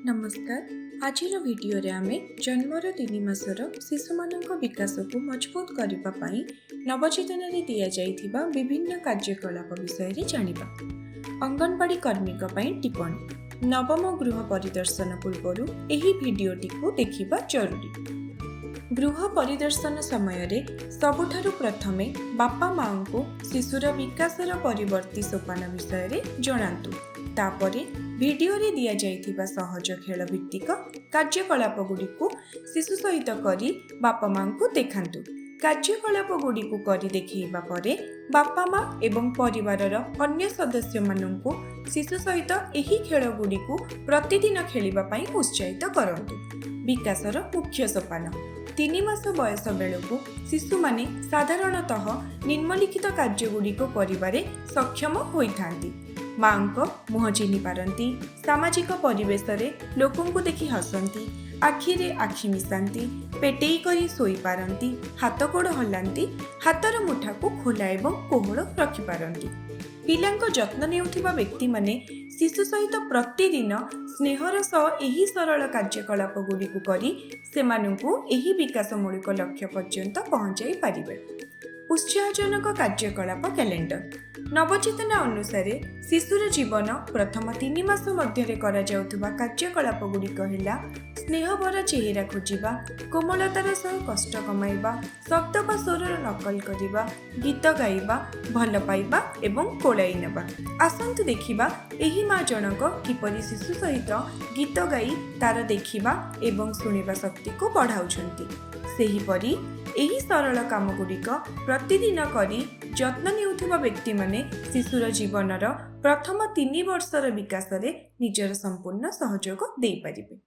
ନମସ୍କାର। ଆଜିର ଭିଡ଼ିଓରେ ଆମେ ଜନ୍ମର 3 ମାସର ଶିଶୁମାନଙ୍କ ବିକାଶକୁ ମଜବୁତ କରିବା ପାଇଁ ନବଚେତନାରେ ଦିଆଯାଇଥିବା ବିଭିନ୍ନ କାର୍ଯ୍ୟକଳାପ ବିଷୟରେ ଜାଣିବା। ଅଙ୍ଗନବାଡ଼ି କର୍ମୀଙ୍କ ପାଇଁ ଟିପ୍ପଣୀ: ନବମ ଗୃହ ପରିଦର୍ଶନ ପୂର୍ବରୁ ଏହି ଭିଡ଼ିଓଟିକୁ ଦେଖିବା ଜରୁରୀ। ଗୃହ ପରିଦର୍ଶନ ସମୟରେ ସବୁଠାରୁ ପ୍ରଥମେ ବାପା ମାଆଙ୍କୁ ଶିଶୁର ବିକାଶର ପରବର୍ତ୍ତୀ ସୋପାନ ବିଷୟରେ ଜଣାନ୍ତୁ। ତାପରେ ଭିଡ଼ିଓରେ ଦିଆଯାଇଥିବା ସହଜ ଖେଳ ଭିତ୍ତିକ କାର୍ଯ୍ୟକଳାପଗୁଡ଼ିକୁ ଶିଶୁ ସହିତ କରି ବାପା ମାଆଙ୍କୁ ଦେଖାନ୍ତୁ। କାର୍ଯ୍ୟକଳାପଗୁଡ଼ିକୁ କରି ଦେଖାଇବା ପରେ ବାପା ମା ଏବଂ ପରିବାରର ଅନ୍ୟ ସଦସ୍ୟମାନଙ୍କୁ ଶିଶୁ ସହିତ ଏହି ଖେଳଗୁଡ଼ିକୁ ପ୍ରତିଦିନ ଖେଳିବା ପାଇଁ ଉତ୍ସାହିତ କରନ୍ତୁ। ବିକାଶର ମୁଖ୍ୟ ସୋପାନ: 3 ମାସ ବୟସ ବେଳକୁ ଶିଶୁମାନେ ସାଧାରଣତଃ ନିମ୍ନଲିଖିତ କାର୍ଯ୍ୟଗୁଡ଼ିକୁ କରିବାରେ ସକ୍ଷମ ହୋଇଥାନ୍ତି। ମାଙ୍କ ମୁହଁ ଚିହ୍ନି ପାରନ୍ତି, ସାମାଜିକ ପରିବେଶରେ ଲୋକଙ୍କୁ ଦେଖି ହସନ୍ତି, ଆଖିରେ ଆଖି ମିଶାନ୍ତି, ପେଟେଇ କରି ଶୋଇପାରନ୍ତି, ହାତ ଗୋଡ଼ ହଲାନ୍ତି, ହାତର ମୁଠାକୁ ଖୋଲା ଏବଂ କୋହଳ ରଖିପାରନ୍ତି। ପିଲାଙ୍କ ଯତ୍ନ ନେଉଥିବା ବ୍ୟକ୍ତିମାନେ ଶିଶୁ ସହିତ ପ୍ରତିଦିନ ସ୍ନେହର ସହ ଏହି ସରଳ କାର୍ଯ୍ୟକଳାପ ଗୁଡ଼ିକୁ କରି ସେମାନଙ୍କୁ ଏହି ବିକାଶମୂଳକ ଲକ୍ଷ୍ୟ ପର୍ଯ୍ୟନ୍ତ ପହଞ୍ଚାଇ ପାରିବେ। ଉତ୍ସାହଜନକ କାର୍ଯ୍ୟକଳାପ କ୍ୟାଲେଣ୍ଡର: ନବଚେତନା ଅନୁସାରେ ଶିଶୁର ଜୀବନ ପ୍ରଥମ 3 ମାସ ମଧ୍ୟରେ କରାଯାଉଥିବା କାର୍ଯ୍ୟକଳାପ ଗୁଡ଼ିକ ହେଲା ସ୍ନେହଭରା ଚେହେରା ଖୋଜିବା, କୋମଳତାର ସହ କଷ୍ଟ କମାଇବା, ଶବ୍ଦ ବା ସ୍ୱରର ନକଲ କରିବା, ଗୀତ ଗାଇବା, ଭଲ ପାଇବା ଏବଂ କୋଳାଇ ନେବା। ଆସନ୍ତୁ ଦେଖିବା, ଏହି ମା ଜଣକ କିପରି ଶିଶୁ ସହିତ ଗୀତ ଗାଇ ତାର ଦେଖିବା ଏବଂ ଶୁଣିବା ଶକ୍ତିକୁ ବଢ଼ାଉଛନ୍ତି। ସେହିପରି ଏହି ସରଳ କାମଗୁଡ଼ିକ ପ୍ରତିଦିନ କରି ଯତ୍ନ ନେଉଥିବା ବ୍ୟକ୍ତିମାନେ ଶିଶୁର ଜୀବନର ପ୍ରଥମ 3 ବର୍ଷର ବିକାଶରେ ନିଜର ସମ୍ପୂର୍ଣ୍ଣ ସହଯୋଗ ଦେଇପାରିବେ।